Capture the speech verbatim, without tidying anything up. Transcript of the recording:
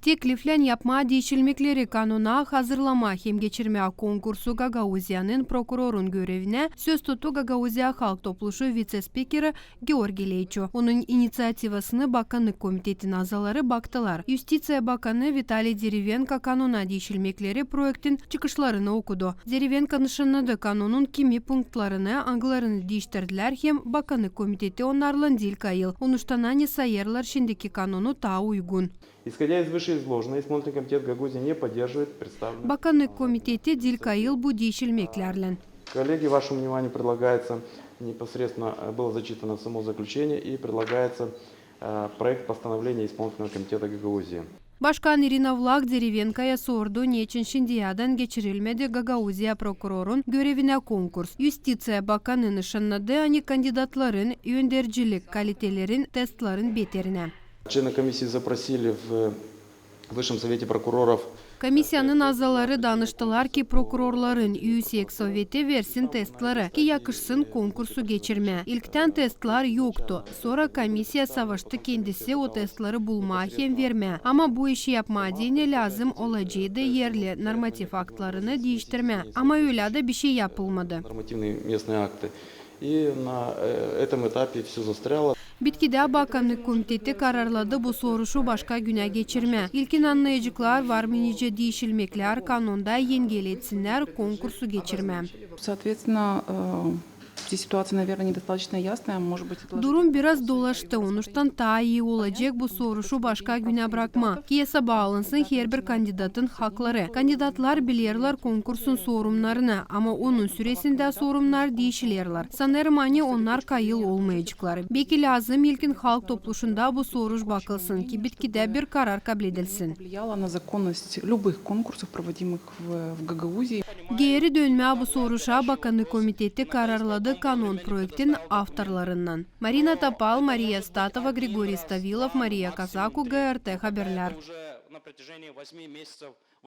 Tekliflän yapmaa diişilmekleri kanona, hazırlamaa hem geçirmää konkursu Gagauziyanın prokurorun görevinä söz tuttu Gagauziya Halk Topluşu vitse-spikeri Georgi Leiço. Onun iniţiativasını Bakannık komitetin azaları baktılar. Yustiţiya bakanı Vitaliy Derevenko kanona diişilmekleri proektin çıkışlarını okudu. Derevenko nışannadı kanonun kimi punktlarını, angılarını diiştirdilär hem Bakannık komiteti onnarlan diil kayıl. Onuştan ani sayêrlar şindiki kanonu taa uygun. Исходя из вышеизложенного, Исполнительный комитет Гагаузии не поддерживает представленную... Bakannık komiteti diil kayıl bu diişilmeklärlän. Коллеги, вашему вниманию предлагается, непосредственно, э, было зачитано само заключение и предлагается, э, проект постановления Исполнительного комитета Гагаузии. Başkan İrina Vlah Derevenkoya sordu, neçin şindiyädän geçirilmedi Gagauziya prokurorun görevinä konkurs. Yustiţiya bakanı nışannadı, ani kandidatların öndercilik kalitelerin testlerin beterinä. Члены комиссии запросили в Высшем совете прокуроров. Komissiyanın azaları danıştılar, ki prokurorların üüsek soveti versin testleri, ki yakışsın konkursu geçirmää. İlktän testlär yoktu. Sora komissiya savaştı kendisi o testleri bulmaa hem vermää. Ama bu işi yapmaa deyni lääzım olaceydı erli normativ aktlarını diiştirmää. Ama ölä dä bişey yapılmadı. Нормативные местные акты. И на, э, этом этапе всё застряло. Bitkidä Bakannık komiteti kararladı bu soruşu başka günä geçirmää. İlkin annayaceklar, var mı nicä diişilmeklär kanonda, engel etsinnär konkursu geçirmää. Соответственно, э, здесь ситуация, наверное, недостаточно ясная, может быть, отложить. Durum biraz dolaştı, onuştan taa ii olacek bu soruşu başka günä brakmaa, ki esaba alınsın herbir kandidatın hakları. Kandidatlar bilerlär konkursun sorumnarını, ama onun süresindä sorumnar diişilerlär. Sanêrım, ani onnar kayıl olmayaceklar. Beki lääzım ilkin Halk Topluşunda bu soruş bakılsın, ki bitkidä bir karar kabledilsin. Повлияло на законность любых конкурсов, проводимых в, в Гагаузии. Geeri dönmää bu soruşa Bakannık komiteti kararladı kanon proektin avtorlarınnan. Marina Topal, Mariya Statova, Grigoriy Stavilov, Mariya Kazaku, G R T Haberlär.